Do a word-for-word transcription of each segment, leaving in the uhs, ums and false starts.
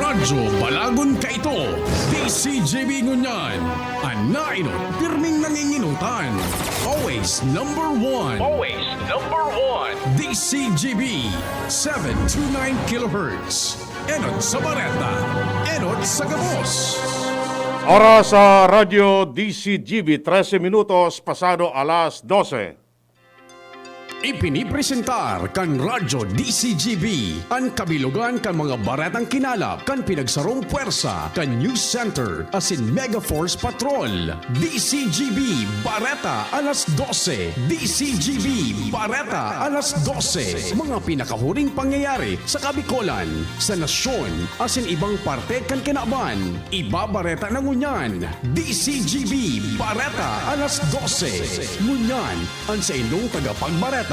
Radyo Balagon kaito, D C G B ngunyan, an nainot pirming nanginginutan. Always number one. Always number one. D C G B, seven two nine kilohertz. Enot sa bareta, enot sa gabos. Oras sa Radyo D C G B, trese minutos pasado alas dose. Ipinipresentar kan Radyo D C G B an kabilogan kan mga baretang kinalap kan pinagsarong pwersa kan News Center asin Mega Force Patrol. D C G B Bareta alas dose. D C G B Bareta alas dose. Mga pinakahuring pangyayari sa Kabikolan, sa nasyon, asin ibang parte kan kinaban. Ibabareta na ngunyan. D C G B Bareta alas dose. Ngunyan, an saindong tagapagbareta.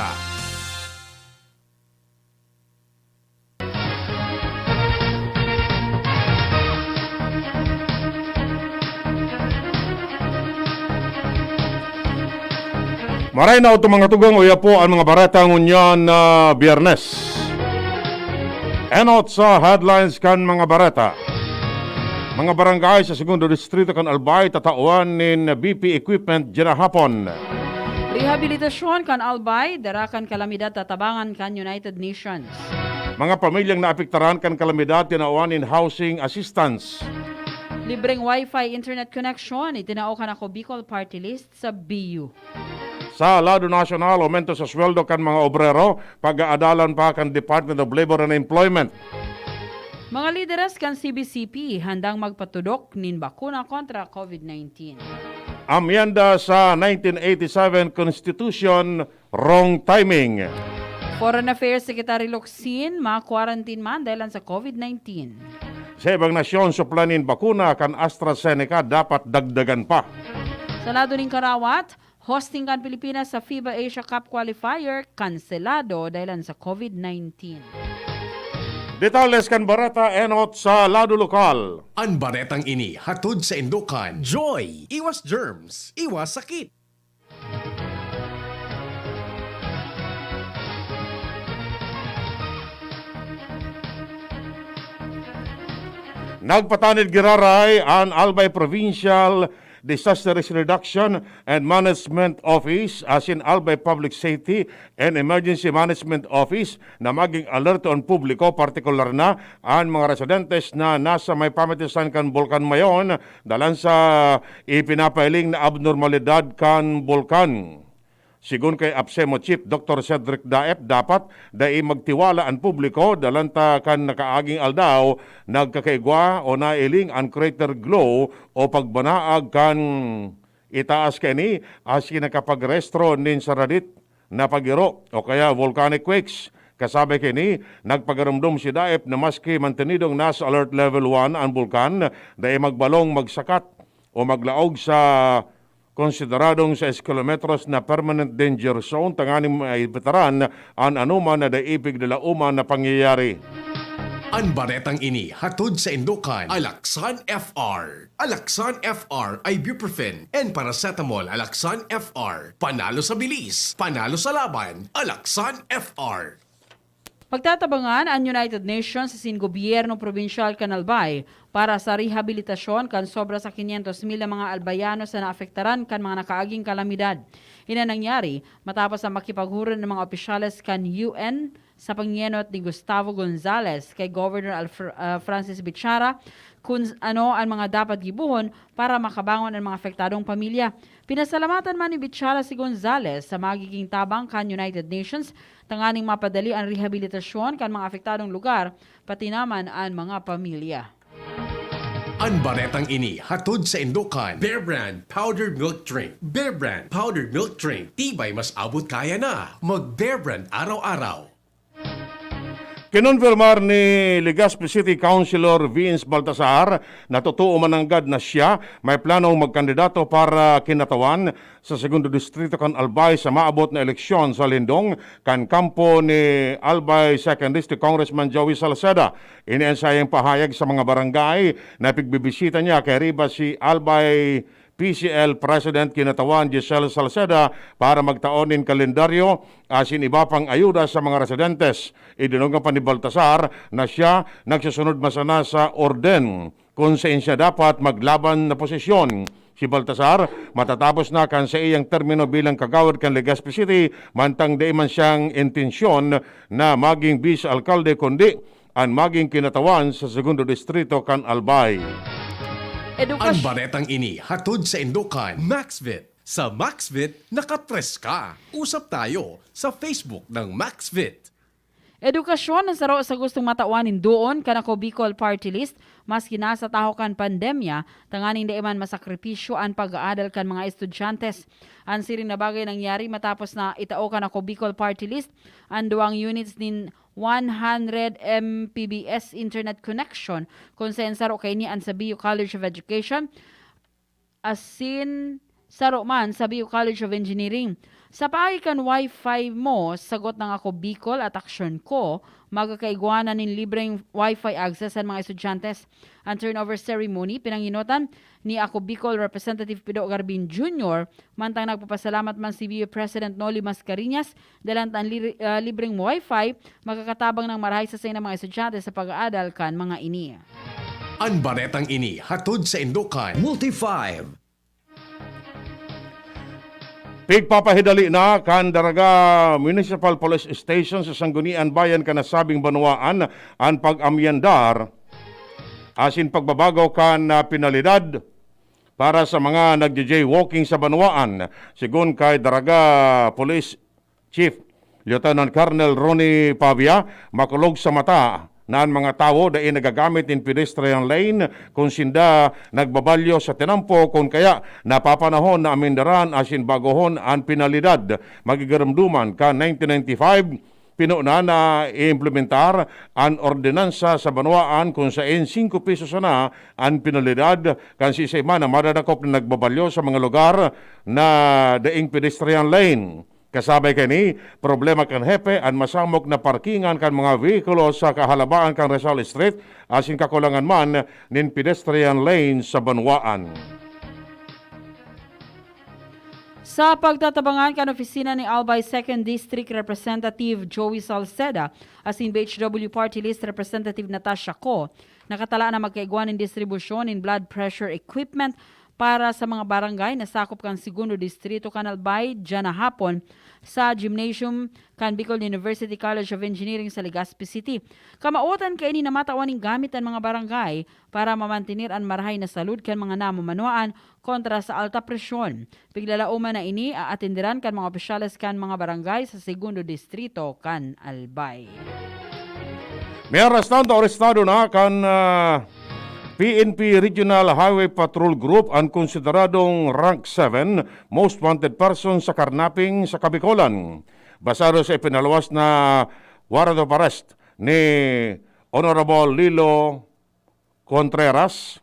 Maray na utong mga tugang, uya po an mga bareta ngunyan na Biyernes. Enot sa headlines kan mga bareta. Mga barangay sa Segundo Distrito kan Albay tatawan nin B P equipment dyan hapon. Rehabilitasyon kan Albay, dara kan kalamidad tatabangan kan United Nations. Mga pamilyang naapektaran kan kalamidad tinawan nin housing assistance. Libreng Wi-Fi internet connection, itinao kan Ako Bicol Party List sa B U. Sa lado nasyonal, aumento sa sweldo kan mga obrero, pag-aadalan pa kan Department of Labor and Employment. Mga lideres kan C B C P handang magpatudok nin bakuna kontra COVID nineteen. Amyenda sa nineteen eighty-seven Constitution, wrong timing. Foreign Affairs Secretary Locsin, ma-quarantine man dahilan sa COVID nineteen. Sa ibang nasyon, supla nin bakuna kan AstraZeneca dapat dagdagan pa. Sa lado nin karawat, hosting kan Pilipinas sa FIBA Asia Cup qualifier, kanselado dahilan sa COVID nineteen. Detalles kan bareta enot sa lado lokal. An baretang ini hatod saindo kan Joy, iwas germs, iwas sakit. Nagpatanid giraray an Albay Provincial Disaster Risk Reduction and Management Office asin Albay Public Safety and Emergency Management Office na maging alerto an publiko, partikular na an mga residentes na nasa may pamitisan kan Bulkan Mayon, dalan sa ipinapahiling na abnormalidad kan bulkan. Sigon kay APSEMO Chief Doctor Cedric Daep, dapat dai magtiwala an publiko, dalan ta kan nakaaging aldaw, nagkakaigwa o nailing an crater glow o pagbanaag kan itaas kaini, asin nakapagrestro nin saradit na pagiro o kaya volcanic quakes. Kasabi kaini, nagpagarumdom si Daep na maski mantenidong nasa alert level one an bulkan, dai magbalong magsakat o maglaog sa konsideradong sais kilometros na permanent danger zone, tanganing maibitaran an anoman na dai pigdalaoman na pangyayari. An baretang ini hatod saindo kan Alaxan F R. Alaxan F R, ibuprofen and paracetamol. Alaxan F R, panalo sa bilis, panalo sa laban. Alaxan F R. Pagtatabangan an United Nations asin gobyerno probinsyal kan Albay para sa rehabilitasyon kan sobra sa quinientos mil na mga Albayanos na naapektaran kan mga nakaaging kalamidad. Ini nangyari matapos ang makipaghuron ng mga opisyales kan U N sa pangenot ni Gustavo Gonzales kay Governor Alfr-, ah, Francis Bichara kung s-, ano ang mga dapat gibohon para makabangon ang mga apektadong pamilya. Pinasalamatan man ni Bichara si Gonzales sa magiging tabang kan United Nations tanganing mapadali an rehabilitasyon kan mga apektadong lugar, pati naman an mga pamilya. An baretang ini hatod saindo kan Bear Brand Powdered Milk Drink. Bear Brand Powdered Milk Drink, tibay mas abot kaya na. Mag Bear Brand araw-araw. Kinonfirmar ni Legazpi City Councilor Vince Baltasar na totoo man nanggad na siya may planong magkandidato para kinatawan sa Segundo Distrito kan Albay sa maabot na eleksyon sa lindong kan kampo ni Albay Second District Congressman Joey Salceda. Ini an saiyang pahayag sa mga barangay na pigbibisita niya kay Ribas y Albay P C L President Kinatawan Giselle Salceda para magtao nin kalendaryo asin iba pang ayuda sa mga residentes. Idinungan pa ni Baltasar na siya nagsusunod masana sa orden kun saen siya dapat maglaban na posisyon. Si Baltasar matatapos na kan saiyang termino bilang kagawad kan Legazpi City, mantang dai man siyang intensyon na maging vice alkalde kundi an maging kinatawan sa segundo distrito kan Albay. An Edukas- baretang ini hatod sa indokan Maxvit. Sa Maxvit, nakatres ka. Usap tayo sa Facebook ng Maxvit. Edukasyon, an saro sa gustong matawan nin doon kan Ako Bicol Party List, maski nasa tahaw kan pandemya, tanganing dai man masakripisyo an pag-aadal kan mga estudyante. An siring na bagay nangyari matapos na itao kan Ako Bicol Party List an duwang units nin one hundred M P B S internet connection, kun saen saro kaini an sa Bio College of Education, asin saro man sa Bio College of Engineering. Sa paagi kan Wi-Fi mo, sagot ng Ako Bicol at Aksyon Ko, magkakaigwa na nin libreng Wi-Fi access an mga estudyante. An turnover ceremony, pinanginotan ni Ako Bicol Representative Pido Garbin Junior, mantang nagpapasalamat man si B U President Noli Mascarenhas, dalan ta an li- ah, libreng Wi-Fi, makakatabang ng marahay sa saindang mga estudyante sa pag-aadal kan mga ini. An baretang ini hatod sa indokan Multi five. Pigpapahidali na kan Daraga Municipal Police Station sa Sangguniang Bayan kan nasabing banwaan an pag-amyandar asin pagbabago kan ah, penalidad para sa mga nagja-jaywalking sa banwaan. Segun kay Daraga Police Chief Lieutenant Colonel Ronnie Pavia, makulog sa mata na an mga tawo dai nagagamit nin pedestrian lane kun sinda nagbabalyo sa tinampo kun kaya napapanahon na amyandaran asin bagohon an penalidad. Magigarumduman kan nineteen ninety-five, pino na na iimplementar an ordinansa sa banwaan kun saen singko pesos sana an penalidad kan siisay man na madadakop na nagbabalyo sa mga lugar na daing pedestrian lane. Kasabay kaini, problema kan hepe an masamok na parkingan kan mga vehikulo sa kahalabaan kan Rizal Street asin kakulangan man nin pedestrian lane sa banwaan. Sa pagtatabangan kan opisina ni Albay Second District Representative Joey Salceda asin B H W Party List Representative Natasha Co, nakatala na magkaigwa nin distribusyon nin blood pressure equipment para sa mga barangay na sakop kan Segundo Distrito kan Albay diyan na hapon sa gymnasium kan Bicol University College of Engineering sa Legazpi City. Kamawotan kaini na matawan nin gamit an mga barangay para mamantener an marahay na salud kan mga namamanuaan kontra sa alta presyon. Piglalaoman na ini aatenderan kan mga opisyales kan mga barangay sa Segundo Distrito kan Albay. May arestado, arestado na kan ah, P N P Regional Highway Patrol Group an konsideradong rank seven most wanted person sa karnaping sa Kabikolan. Basado sa ipinaluwas na warrant of arrest ni Honorable Lilo Contreras,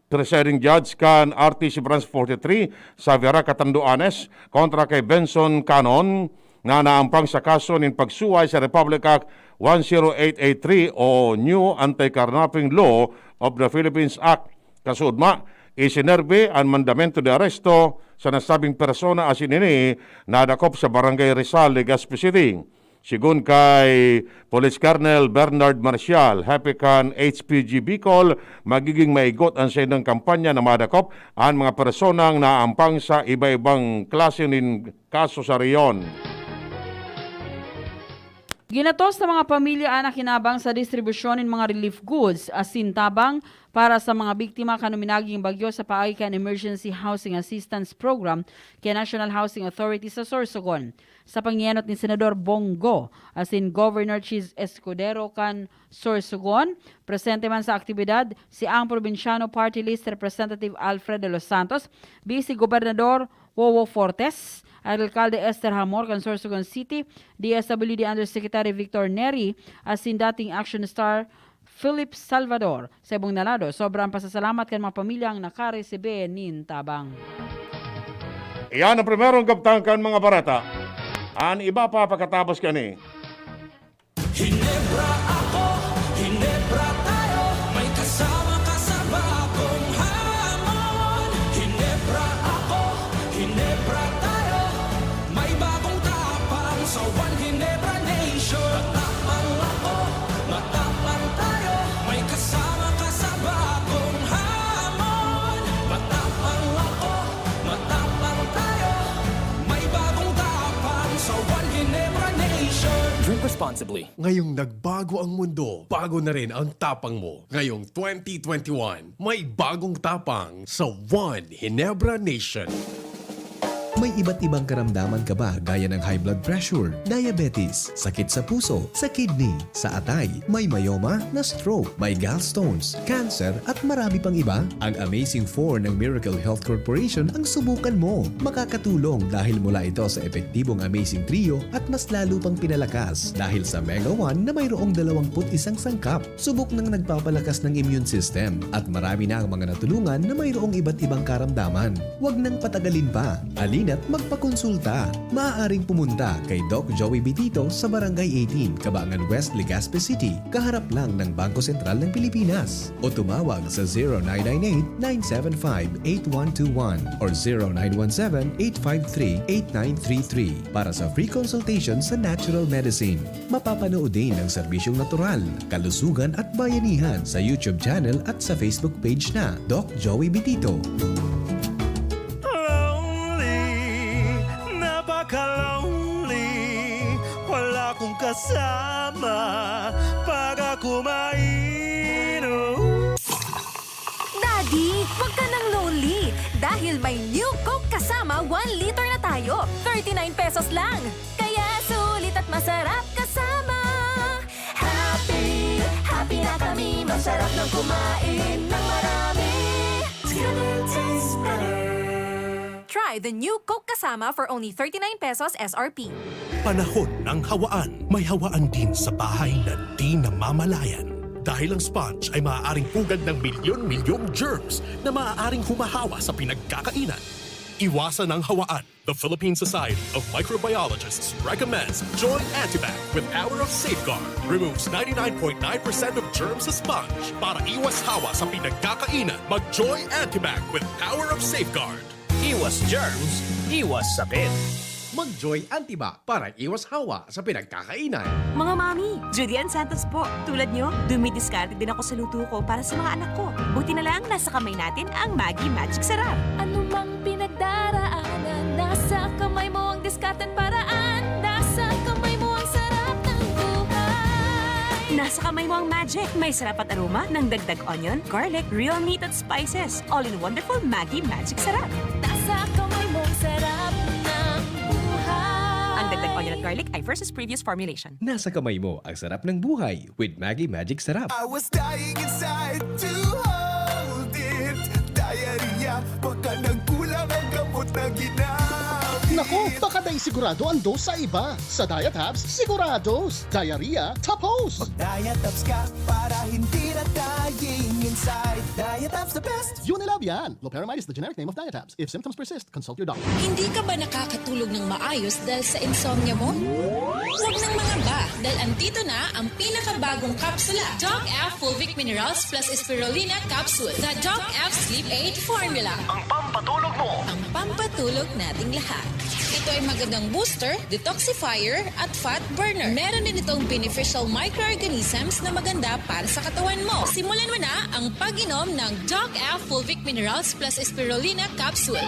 presiding judge kan R T C Branch forty-three sa Vera Catanduanes kontra kay Benson Canon na naampang sa kaso nin pagsuway sa Republic Act one zero eight eight three o New Anti-Carnapping Law of the Philippines Act. Kasuodma, isinerbe an mandamento de aresto sa nasabing persona asin ini nadakop sa Barangay Rizal, Legazpi City. Sigon kay Police Colonel Bernard Marcial, hepe kan H P G Bicol, magiging maigot an saindang kampanya na madakop an mga personang naampang sa iba-ibang klase nin kaso sa rehiyon. Ginatos na mga pamilya an nakinabang sa distribusyon nin mga relief goods asin tabang para sa mga biktima kan uminaging bagyo sa paagi kan Emergency Housing Assistance Program kan National Housing Authority sa Sorsogon. Sa pangiyanot ni Senador Bong Go asin Governor Chiz Escudero kan Sorsogon, presente man sa aktibidad si ang Probinsyano Party List Representative Alfred de los Santos, Vice Gobernador Wowo Fortes, Alcalde Esther Hamor kan Sorsogon City, D S W D Undersecretary Victor Neri, asin dating Action Star Philip Salvador. Sa ibong na lado, sobra an pasasalamat kan mga pamilyang nakaresibe nin tabang. Iyan ang primerong kabtang kan mga bareta. An iba pa pakatapos kani. Hinebra ako, Hinebra tayo, may kasama ka sa bagong hamon. Hinebra responsibly. Ngayong nagbago ang mundo, bago na rin ang tapang mo. Ngayong twenty twenty-one, may bagong tapang sa One Ginebra Nation. May iba't ibang karamdaman ka ba, gaya ng high blood pressure, diabetes, sakit sa puso, sa kidney, sa atay, may myoma na stroke, may gallstones, cancer, at marami pang iba? Ang Amazing Four ng Miracle Health Corporation ang subukan mo. Makakatulong dahil mula ito sa epektibong Amazing Trio at mas lalo pang pinalakas dahil sa Mega One na mayroong dalawang put isang sangkap. Subok nang nagpapalakas ng immune system at marami na ang mga natulungan na mayroong iba't ibang karamdaman. Huwag nang patagalin pa. Halina't magpakonsulta. Maaaring pumunta kay Doc Joey Bitito sa Barangay eighteen, Cabangan West, Legazpi City, kaharap lang ng Bangko Sentral ng Pilipinas. O tumawag sa zero nine nine eight, nine seven five, eight one two one or zero nine one seven, eight five three, eight nine three three para sa free consultation sa natural medicine. Mapapanood din ang serbisyong natural, kalusugan at bayanihan sa YouTube channel at sa Facebook page na Doc Joey Bitito. Lonely, napaka-lonely. Wala kong kasama pag ako mainom. Daddy, wag ka nang lonely dahil may new Coke kasama one liter na tayo. Thirty-nine pesos lang. Kaya sulit at masarap kasama. Happy, happy na kami. Masarap ng kumain ng marami. Together tastes better. Try the new Coke Kasama for only thirty-nine pesos S R P. Panahon ng hawaan. May hawaan din sa bahay na di namamalayan. Dahil ang sponge ay maaaring pugad ng milyon-milyong germs na maaaring humahawa sa pinagkakainan. Iwasan ang hawaan. The Philippine Society of Microbiologists recommends Joy Antibac with Power of Safeguard. Removes ninety-nine point nine percent of germs sa sponge. Para iwas hawa sa pinagkakainan, mag Joy Antibac with Power of Safeguard. Iwas germs, iwas sakit. Mag Joy Antibac para iwas hawa sa pinagkakainan. Mga mami, Julian Santos po. Tulad nyo, dumidiskarte din ako sa luto ko para sa mga anak ko. Buti na lang, nasa kamay natin ang Maggi Magic Sarap. Ano mang pinagdaraanan, nasa kamay mo ang diskarte at paraan. Nasa kamay mo ang sarap ng buhay. Nasa kamay mo ang magic. May sarap at aroma ng dagdag onion, garlic, real meat at spices. All in wonderful Maggi Magic Sarap. Nasa kamay mo ang sarap ng buhay. Ang dagdag onion at garlic ay versus previous formulation. Nasa kamay mo ang sarap ng buhay with Maggi Magic Sarap. I was dying inside to hold it. Diarrhea, baka nagkulang ang gamot na ginamit. Naku, baka dai sigurado ang dose sa iba. Sa Diatabs, sigurados. Diarrhea, tapos. Mag-Diatabs ka para hindi na dying inside. Diatabs the best. Unilab yan. Loperamide is the generic name of Diatabs. If symptoms persist, consult your doctor. Hindi ka ba nakakatulog ng maayos dahil sa insomnia mo? Huwag nang mangamba, dahil andito na ang pinakabagong kapsula, Doc F Fulvic Minerals plus Spirulina Capsule, the Doc F Sleep Aid Formula. Ang pampatulog mo. Ang pampatulog nating lahat. Ito ay magandang booster, detoxifier, at fat burner. Meron din itong beneficial microorganisms na maganda para sa katawan mo. Simulan mo na ang pag-inom ng Doc F Fulvic Minerals plus Spirulina Capsule.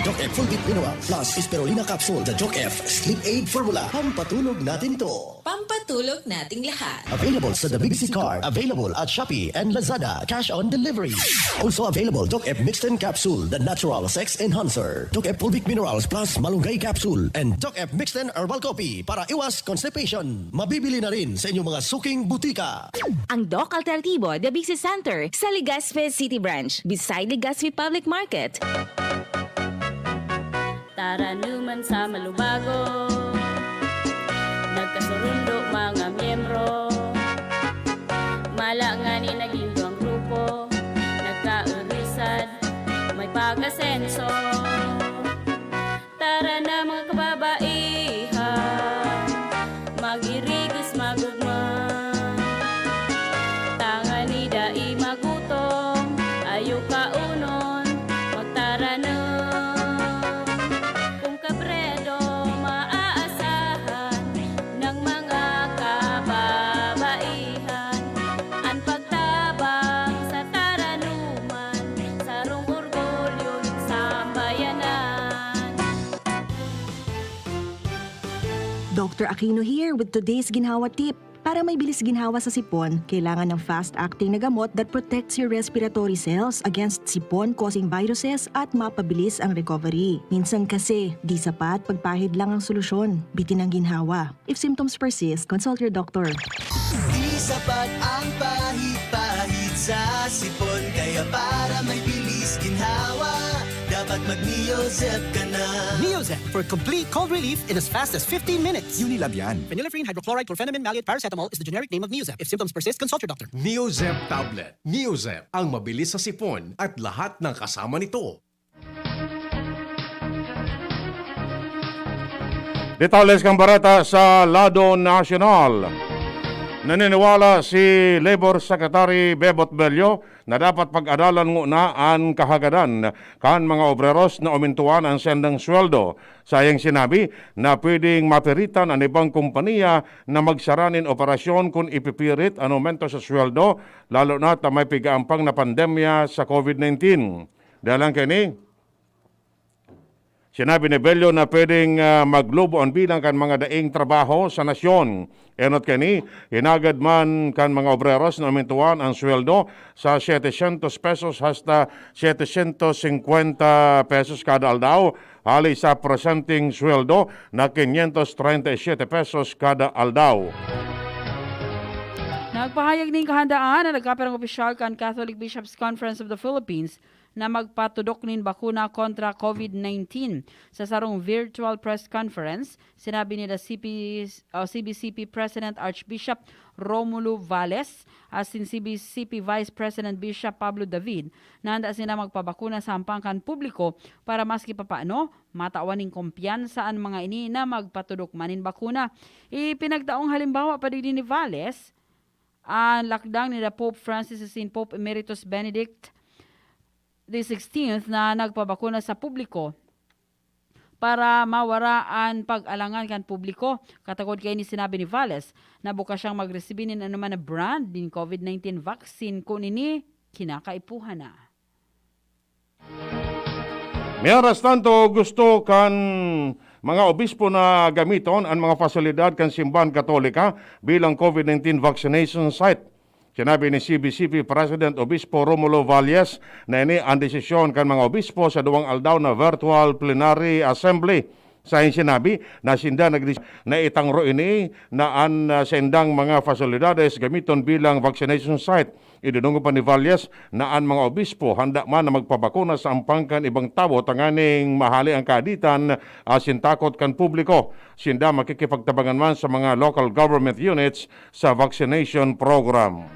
Doc F Fulvic Mineral plus Spirulina Capsule, the Doc F Sleep Aid Formula. Pampatulog natin to. Pampatulog nating lahat. Available sa The Big C Card. Available at Shopee and Lazada. Cash on delivery. Also available, Doc F Mixten Capsule, the natural sex enhancer. Doc F Fulvic Minerals plus Malunggay Capsule. And Doc F Mixten Herbal Coffee para iwas constipation. Mabibili na rin sa inyong mga suking butika. Ang Doc Alternatibo, The Big C Center, sa Legazpi City Branch, beside Legazpi Public Market. Taranuman sa Malubago, nagkasurundo mga miyembro. Mala ngani naging duwang grupo, nagkaurusad, may pag-asenso. Tara na, mga kababaihan, mag-irigos, magugma. Tangani dai magutom, ayo kaunon, magtaranom. Kun kabredo maaasahan ng mga kababaihan, an pagtabang sa taranuman, sarong orgulyo nin samba Doctor Aquino here with today's ginhawa tip. Para may bilis ginhawa sa sipon, kailangan ng fast-acting na gamot that protects your respiratory cells against sipon-causing viruses at mapabilis ang recovery. Minsan kasi, di sapat pagpahid lang ang solusyon. Bitin ang ginhawa. If symptoms persist, consult your doctor. Di sapat ang pahid-pahid sa sipon. Kaya para may bilis ginhawa, dapat mag-Neozep ka na. Neozep for complete cold relief in as fast as fifteen minutes. Unilab yan. Phenylephrine, hydrochloride, chlorphenamine, maleate, paracetamol is the generic name of Neozep. If symptoms persist, consult your doctor. Neozep tablet. Neozep, ang mabilis sa sipon at lahat ng kasama nito. Detalles kan bareta sa lado nasyonal. Naniniwala si Labor Secretary Bebot Bello na dapat pag-adalan nguna an kahagadan kan mga obreros na umintuan an sendang sweldo. Sa iyang sinabi na pwedeng mapiritan an ibang kompanya na magsara nin operasyon kun ipipirit an aumento sa sweldo, lalo na ta may pigaampang na pandemya sa COVID nineteen. Dalang kaini, sinabi ni Bello na pwedeng ah, maglubo an bilang kan mga daing trabaho sa nasyon. Enot kani, hinagad man kan mga obreros na umintuan an sweldo sa setecientos pesos hasta setecientos cincuenta pesos kada aldaw, hali sa presenteng sweldo na quinientos treinta y siete pesos kada aldaw. Nagpahayag nin kahandaan na nagkapirang opisyal kan Catholic Bishops' Conference of the Philippines na magpatudok nin bakuna kontra COVID nineteen. Sa sarong virtual press conference, sinabi ni the C P, uh, C B C P President Archbishop Romulo Valles asin C B C P Vice President Bishop Pablo David na handa sinda magpabakuna sa hampang kan publiko para maski papaano matawan nin kumpiyansa an mga ini na magpatudok man nin bakuna. Ipinagtaong halimbawa pa digdi ni Valles an lakdang ni Pope Francis asin Pope Emeritus Benedict the sixteenth na nagpabakuna sa publiko para mawara an pag-alangan kan publiko. Katagod kaini, sinabi ni Valles na bukas siyang magresibi nin anoman na brand nin COVID nineteen vaccine kun ini kinakaipuhan na. Mientras tanto, gusto kan mga obispo na gamiton an mga pasilidad kan Simbahan Katolika bilang COVID nineteen vaccination site. Sinabi ni C B C P President Obispo Romulo Valles na ini an desisyon kan mga obispo sa duwang aldaw na virtual plenary assembly. Sa iyang sinabi na sinda nagdis-, na itangro ini na an ah, saindang mga pasilidades gamiton bilang vaccination site. Idinungog pa ni Valles na an mga obispo handa man na magpabakuna sa ampang kan ibang tawo tanganing mahale an kaaditan asin takot kan publiko. Sinda makikipagtabangan man sa mga local government units sa vaccination program.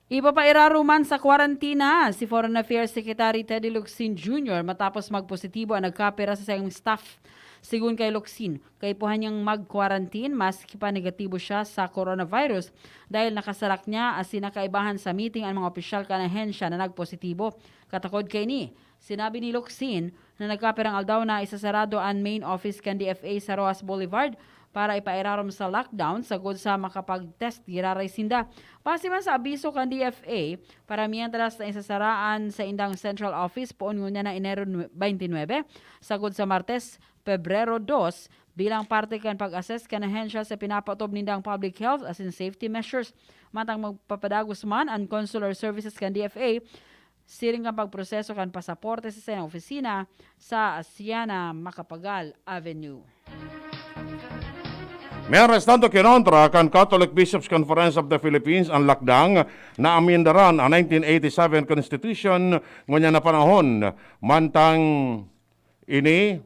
Ipapairaro man sa kwarantina si Foreign Affairs Secretary Teddy Locsin Junior matapos magpositibo ang nagkapira sa saiyang staff. Sigon kay Locsin, kaipuhan niyang mag-quarantine maski pa negatibo siya sa coronavirus dahil nakasarak niya asin nakaibahan sa meeting an mga opisyal kan ahensya na nagpositibo. Katakod kaini, sinabi ni Locsin na nagkapirang aldaw na isasarado an main office kan D F A sa Roxas Boulevard para ipairarom sa lockdown sagod sa makapag-test giraray sinda. Base man sa abiso kan D F A, para mientras na isasaraan sa indang central office poon ngunyan na Enero twenty-nine, sagod sa Martes, Pebrero dos, bilang parte kan pag-assess kan ahensya sa pinapatob nindang public health asin safety measures. Mantang magpapadagos man an consular services kan D F A, siring kan pagproseso kan pasaporte sa saiyang opisina sa Asiana Macapagal Avenue. Mientras tanto, kinontra kan Catholic Bishops' Conference of the Philippines an lakdang na amendaran an nineteen eighty-seven Constitution ngunyan na panahon. Mantang ini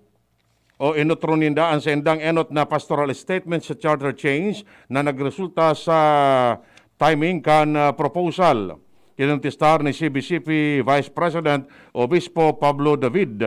o inutro ninda an saindang enot na pastoral statement sa charter change na nagresulta sa timing kan ah, proposal. Kinontestar ni C B C P Vice President Obispo Pablo David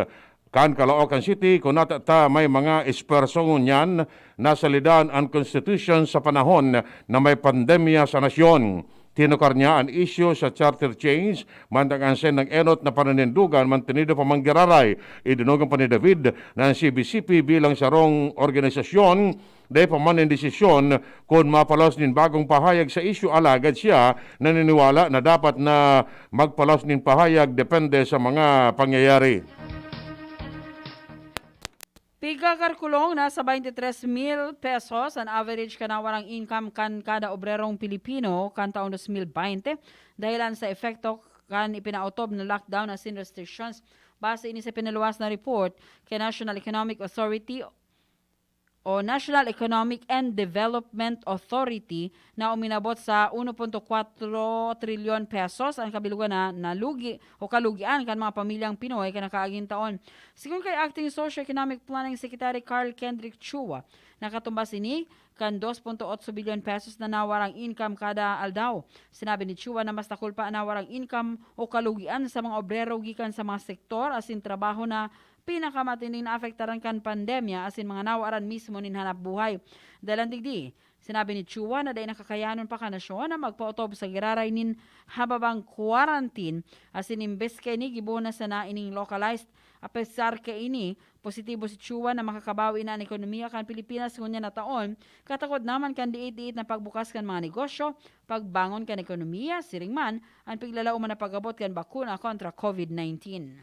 kan Caloocan City kun nata ta may mga espuwerso ngunyan na salidan an konstitusyon sa panahon na may pandemya sa nasyon. Tinukar niya an isyu sa charter change, mantang an saindang enot na pananindogan mantenido pa man giraray. Idinogan pa ni David na an C B C P bilang sarong organisasyon dai pa man nin desisyon kun mapalos nin bagong pahayag sa isyu, alagad siya naniniwala na dapat na magpalos nin pahayag depende sa mga pangyayari. Pigkakalkulong na sa twenty-three mil pesos an average kan nawarang income kan kada obrerong Pilipino kan taong dos mil baynte, dahelan sa epekto kan ipinaotob na lockdown asin restrictions. Base ini sa pinaluwas na report kan National Economic Authority o National Economic and Development Authority, na uminabot sa uno punto kwatro trilyon pesos an kabilugan na nalugi o kalugian kan mga pamilyang Pinoy kan nakaaging taon. Sigon kay Acting Socio-Economic Planning Secretary Carl Kendrick Chua, nakatumbas ini kan dos punto otso bilyon pesos na nawarang income kada aldaw. Sinabi ni Chua na mas dakul pa an nawarang income o kalugian sa mga obrero gikan sa mga sektor asin trabaho na pinakamatinding naapektaran kan pandemya asin mga nawaran mismo nin hanap buhay. Dalan digdi, sinabi ni Chua na dai na kakayanon pa kan nasyon na magpaotob sa giraray nin hababang quarantine asin imbes kaini gibohon na sana ining localized. Apesar kaini, positibo si Chua na makakabawi na an ekonomiya kan Pilipinas ngunyan na taon, katakod naman kan diit-diit na pagbukas kan mga negosyo, pagbangon kan ekonomiya, siring man an piglalaom na pag-abot kan bakuna kontra COVID nineteen.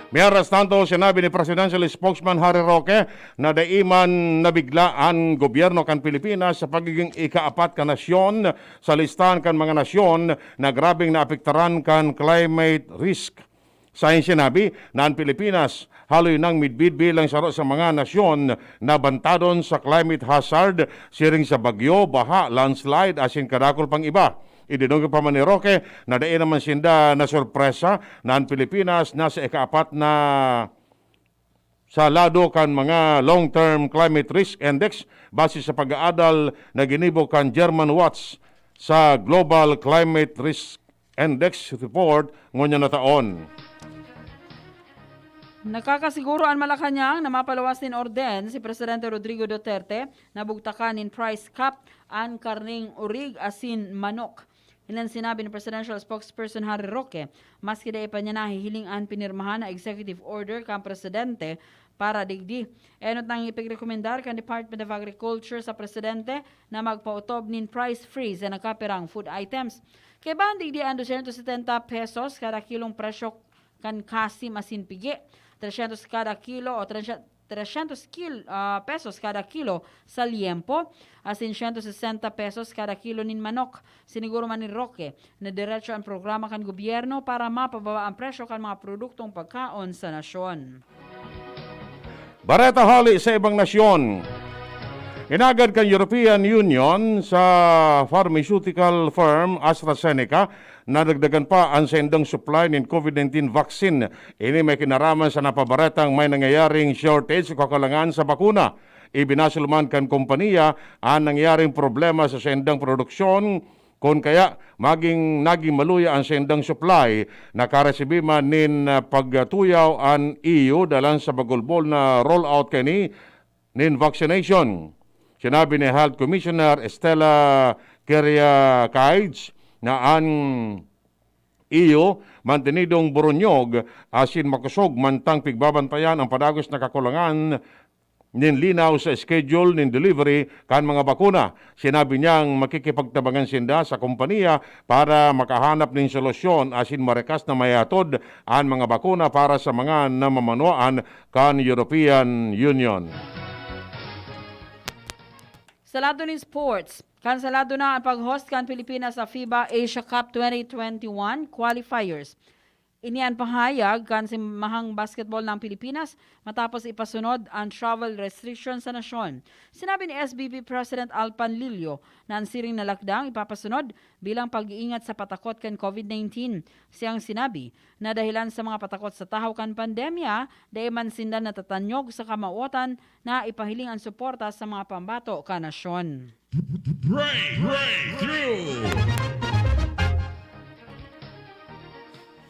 Mientras tanto, sinabi ni Presidential Spokesman Harry Roque na dai man nabigla an gobyerno kan Pilipinas sa pagiging ikaapat ka nasyon sa listahan kan mga nasyon na grabeng naapektaran kan climate risk. Sa sinabi na an Pilipinas haloy nang midbid bilang saro sa mga nasyon na bantadon sa climate hazard, siring sa bagyo, baha, landslide, asin kadakul pang iba. Idinungog pa man ni Roque na dai naman sinda nasorpresa na an Pilipinas nasa ikaapat na sa lado kan mga long-term climate risk index base sa pag-aadal na ginibo kan German Watch sa Global Climate Risk Index Report ngunyan na taon. Nakakasiguro an Malacañang na mapaluwas nin orden si Presidente Rodrigo Duterte na bugtakan nin price cap an karneng orig asin manok. Iyan an sinabi ni Presidential Spokesperson Harry Roque, maski dai pa niya nahihiling an pinirmahan na executive order kan presidente para digdi. Enot nang ipigrekomendar kan Department of Agriculture sa presidente na magpaotob nin price freeze sa nagkapirang food items. Kaibahan digdi an dosyentos setenta pesos kada kilong presyo kan kasim asin pigi, tresyentos kada kilo o tresyentos kil, ah, pesos kada kilo sa liempo, asin siyento sesenta pesos kada kilo nin manok. Siniguro man ni Roque na diretso an programa kan gobyerno para mapababa an presyo kan mga produktong pagkaon sa nasyon. Bareta hali sa ibang nasyon. Inagad kan European Union sa pharmaceutical firm AstraZeneca na dagdagan pa an saindang supply nin COVID nineteen vaccine. Ini may kinaraman sa napabaretang may nangyayaring shortage o kakulangan sa bakuna. Ibinasol man kan kompanya an nangyaring problema sa saindang produksyon, kun kaya maging naging maluya an saindang supply. Nakaresibi man nin ah, pagtuyaw an E U dalan sa bagulbol na rollout kani nin vaccination. Sinabi ni Health Commissioner Stella Kyriakides na an E U mantenidong burunyog asin makosog mantang pigbabantayan ang padagos na kakulangan nin linaw sa schedule nin delivery kan mga bakuna. Sinabi niyang makikipagtabangan sinda sa kompanya para makahanap nin solusyon asin marekas na maihatod an mga bakuna para sa mga namamanwaan kan European Union. Sa lado nin sports, kanselado na ang pag-host kan Pilipinas sa FIBA Asia Cup twenty twenty-one qualifiers. Ini an pahayag kan simahang basketball ng Pilipinas matapos ipasunod ang travel restriction sa nasyon. Sinabi ni S B P President Al Panlilio na ang siring na lakdang ipapasunod bilang pag-iingat sa patakot kan COVID nineteen. Siyang sinabi na dahilan sa mga patakot sa tahaw kan pandemya, dai man sinda natatanyog sa kamawotan na ipahiling an suporta sa mga pambato kan nasyon. Break, breakthrough.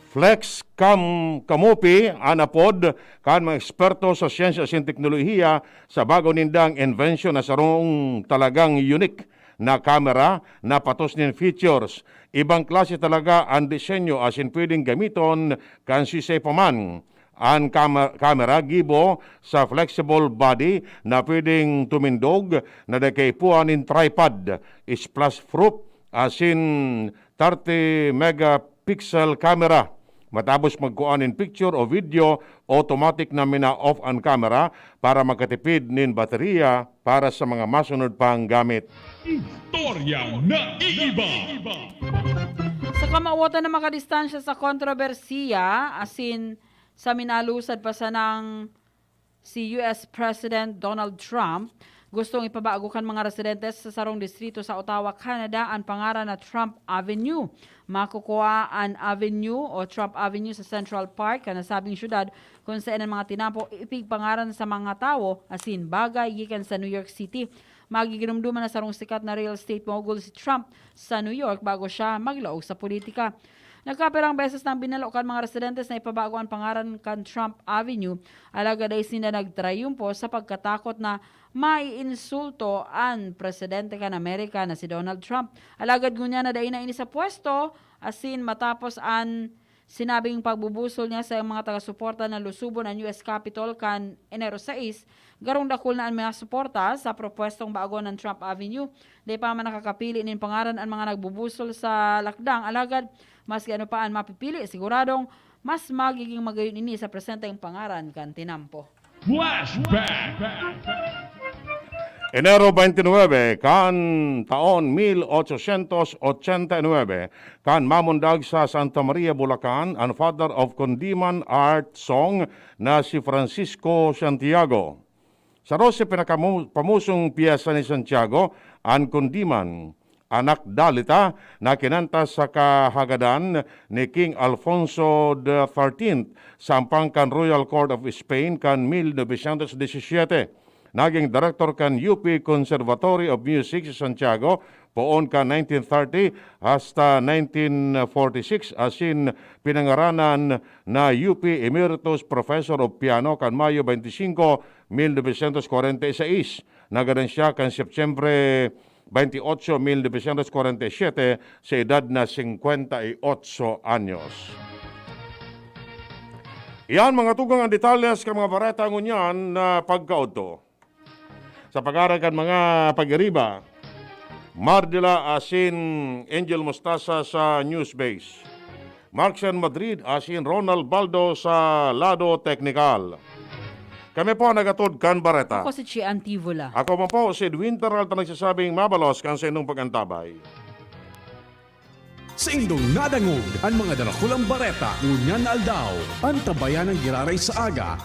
Flex Cam Camopi an apod kan mga eksperto sa siyensya asin teknolohiya sa bago nindang invention na sarong talagang unique na kamera na patos nin features. Ibang klase talaga an disenyo asin pwedeng gamiton kan sisay pa man. An kama- kamera gibo sa flexible body na pwedeng tumindog na nagkaipuhan nin tripod, splash proof, asin thirty megapixel camera. Matapos magkua nin picture o video, automatic na mina-off an kamera para makatipid nin baterya para sa mga masunod pang gamit. Istorya na iiba. Sa kamawatan na makadistansya sa kontrobersiya, asin sa minalusad pa sanang si U S President Donald Trump, gustong ipabago kan mga residentes sa sarong distrito sa Ottawa, Canada, an pangaran na Trump Avenue. Makukua an Avenue o Trump Avenue sa Central Park kan nasabing syudad, kun saen an mga tinampo ipigpangaran sa mga tawo asin bagay gikan sa New York City. Magiginumduman na sarong sikat na real estate mogul si Trump sa New York bago siya maglaog sa politika. Nagkapirang beses nang binalo kan mga residentes na ipabago an pangaran kan Trump Avenue, alagad dai sinda nagtrayumpo sa pagkatakot na maiinsulto an presidente kan Amerika na si Donald Trump. Alagad ngunyan na dai na ini sa pwesto, asin matapos an sinabing pagbubusol niya sa mga taga-suporta na lusubon an U S Capitol kan Enero sais, garong dakul na an mga suporta sa propwestong bago ng Trump Avenue. Dai pa man nakakapili nin pangaran an mga nagbubusol sa lakdang, alagad maski ano pa an mapipili, siguradong mas magiging magayon ini sa presenteng pangaran kan tinampo. Flashback! Enero twenty-nine, kan taon mil ochocientos ochenta y nuebe, kan mamundag sa Santa Maria, Bulacan, an Father of Kundiman Art Song na si Francisco Santiago. Sa dose pinakamu-, pamusong pyesa ni Santiago, an Kundiman, anak dalita, na kinanta sa kahagadan ni King Alfonso the thirteenth, sa ampang kan Royal Court of Spain kan mil novecientos disisiete. Naging direktor kan U P Conservatory of Music si Santiago poon kan nineteen thirty hasta nineteen forty-six, asin pinangaranan na U P Emeritus Professor of Piano kan Mayo twenty-five, mil novecientos kwarenta y seis. Nagadan siya kan Setyembre twenty-ocho, mil novecientos kwarenta y siete, sa edad na singkwenta y otso anyos. Iyan, mga tugang, ang detalles kan mga bareta ngunyan na pagkaodto. Sa pag-aral kan mga pag-iriba, Mardila asin Angel Mostasa sa News Base. Marksen Madrid asin Ronald Baldo sa lado teknikal. Kami po nagatod kan bareta. Ako si Chi Antivola. Ako man po si Edwin Peralta, nagsasabing mabalos kan sa inyong pag-antabay. Saindong nadangog an mga darakulang bareta ngunyan na aldaw. Antabayan an giraray sa aga